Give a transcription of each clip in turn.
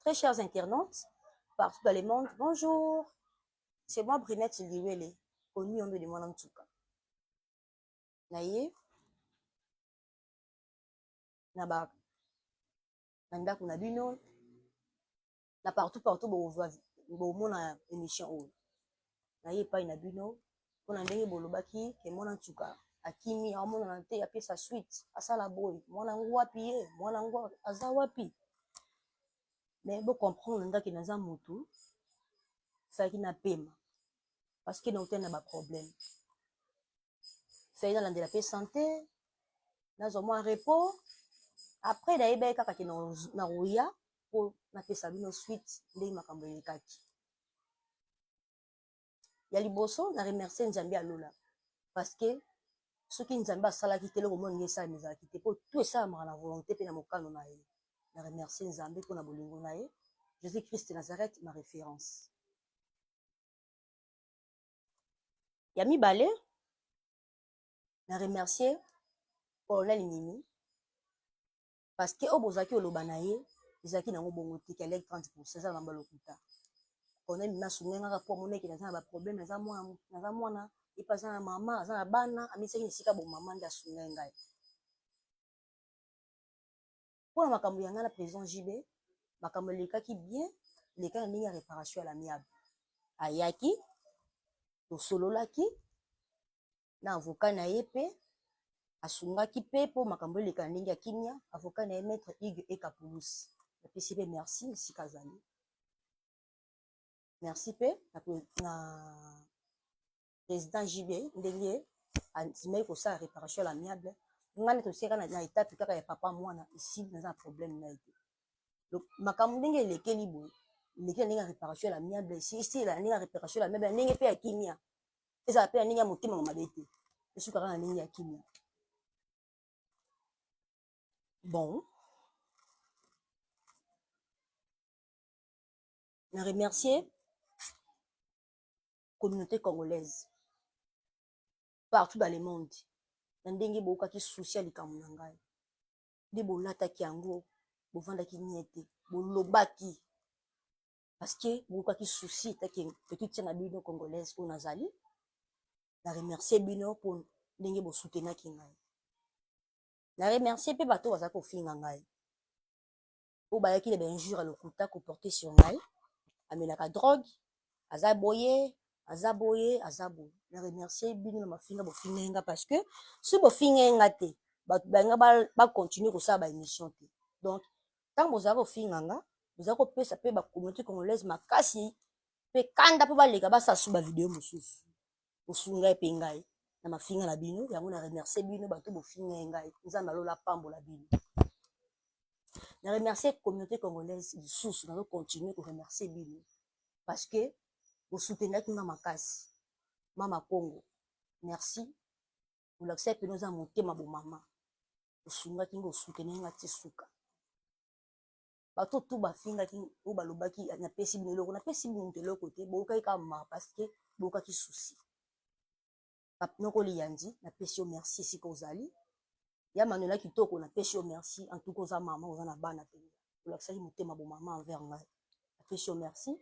Très chers internautes, partout dans le monde, bonjour. C'est moi Brinette Liwele, connu au nom de Mwana Ntuka. Na ye, na ba na ndako na bino, na partout partout bomona émission oyo. Na ye epai na bino, mpona ndenge bolobaki ke Mwana Ntuka akimi, amonana te, apesa suite, asala boye, mwana yango wapi ye, mwana yango aza wapi? Mais bo comprendre nga ke naza mutu salaki na pema parce que nautani na ba problème, fallait nalandela mpe santé, nazwa mwa repos. Après nayebaki kaka ke nakoya mpo napesa bino suite ndenge makambo elekaki. Ya liboso, na remercier Nzambe ya lola, parce que soki Nzambe asalaki te, eloko moko ndenge esalama ezalaki te, mpo tout esalamaka na volonté mpe na mokano na ye. Na remercier Nzambe mpona bolingo na ye, Jésus Christ de Nazareth, ma référence. Ya mibale, na remercier colonel Mimi, parce que oyo bozalaki oloba na ye ezalaki nango bongo te, ke aleki 30% eza na balokuta. Colonel Mimi asungai ngaka mpo amonaki naza na baproblème, naza mwana, naza mwana ye mpe aza na mama, aza na bana, amisaki na esika bomama, nde asungai ngai. Mpona makambo ya ngai na président JB, makambo elekaki bien, elekaki na ndenge ya réparation à l'amiable. Ayaki, tosololaki na avocat na ye mpe asungaki mpe mpo makambo eleka na ndenge ya kimia. Avocat na ye, maître Hugues Ekapulusi, napesi mpe merci esika azali. Merci mpe na président JB ndenge andimaki kosala réparation à l'amiable. Ngai nde tosiaka na étape kaka ya papa mwana, esili, naza na problème na ye te. Makambo ndenge elekeli boye, eleki na ndenge ya réparation à l'amiable, esila na ndenge ya réparation à l'amiable, na ndenge mpe ya kimia, ezala mpe na ndenge ya motema mabe te, esukaka na ndenge ya kimia. Bon, na remercier communauté congolaise partout dans le monde na ndenge boyokaki souci ya likambo na ngai, nde bolataki yango, bovandaki nie te, bolobaki, parce que boyokaki souci etaki petite sœur na bino congolaise oyo nazali. Na remercier bino mpo ndenge bosoutenaki ngai. Na remercier mpe bato oyo bazalaki kofinga ngai, oyo bayaki na bainjure ya lokuta koporter sur ngai, amelaka drogue, aza boye, aza boye, aza boye. Na remercier bino na mafinga bofingai nga, parce que soki bofingai nga te, bato balinga bacontinue kosala baémission te. Donc ntango bozala kofinga nga, bozala kopesa mpe bacommunauté congolaise makasi mpe kanda mpo baleka basala su bavideo mosusu. Bosungai mpe ngai na mafinga na bino yango. Na remercier bino bato bofingai ngai, Nzambe alola apambola bino. Na remercier communauté congolaise lisusu, nazo continuer koremercier bino parce que bosoutenaki nga makasi. Mama Congo, merci, olakisaki mpena oza motema bomama, osungaki nga, osoutenir nga ti suka. Bato tu bafingaki, oyo balobaki napesi bino eloko, napesi bino moto eloko te, boyokaki kaka ma parce que boyokaki souci. Noko Liyandi, napesi yo merci esika ozali. Ya Manuela Kitoko, napesi yo merci. En tout cas oza mama, oza na bana mpenza, olakisaki motema bomama envers ngai, napesi yo merci.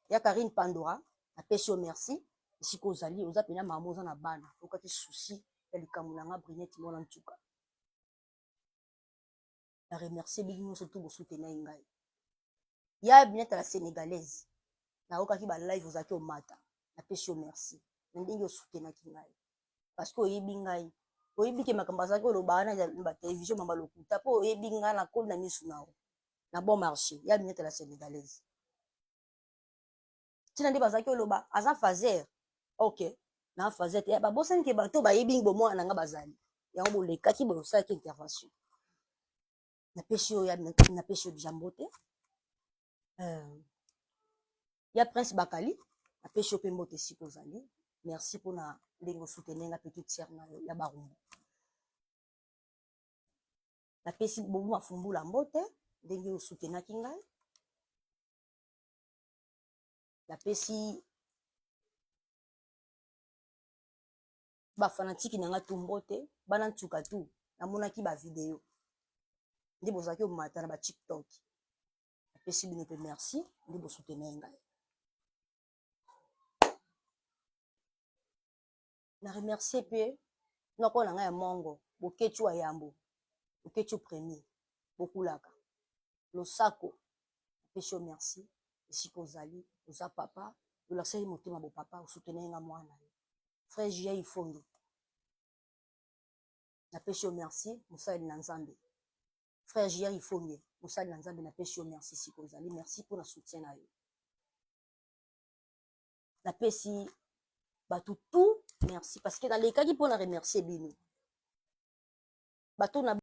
Ya Karine Pandora, napesi yo merci esika ozali, oza mpena mama, oza na bana, oyokaki souci ya likambo na nga Brinette Mwana Ntuka. Na remercier bino nyonso tu bosoutenai ngai. Ya Binette la Sénégalaise, nayokaki balive ozalaki omata, napesi yo merci na ndenge osoutenaki ngai, parce que oyebi ngai, oyebi ke makambo azalaki oloba wana na batelevizio mamba lokuta, mpo oyebi ngai nakoli na misu na yo na bon marché. Ya Binette la Sénégalaise, ntina nde bazalaki oloba aza fazer, ok, na fazer te, babosani ke bato bayebi bomwana na nga bazali yango, bolekaki bosalaki intervention. Napesi yo, napesi yo déjà mbote. Ya Prince Bakali, napesi yo mpe mbote esika ozali, merci mpona ndenge osoutenir nga, petite sœur na yo ya Barumbu. Napesi Bobu Mafumbula mbote ndenge osoutenaki ngai. Napesi bafanatiki na nga tu mbote, bana ntuka tu. Namonaki bavideo nde bozalaki omata na batiktok. Napesi bino mpe merci nde bosoutenir ngai. Na remercier mpe noko na ngai ya mongo Boketshu wa yambo, Boketshu premier, bokulaka losako. Napesi yo merci esika ozali, oza papa, olakisaki motema bo papa, osoutenir nga mwana na yo. Frère Jia Ifonge, napesi yo merci, mosali na Nzambe. Frère Jia Ifonge, mosali na Nzambe, napesi yo merci esika ozali, merci mpona soutien na yo. Napesi bato tout merci parce que nalekaki mpona remercier bino bato na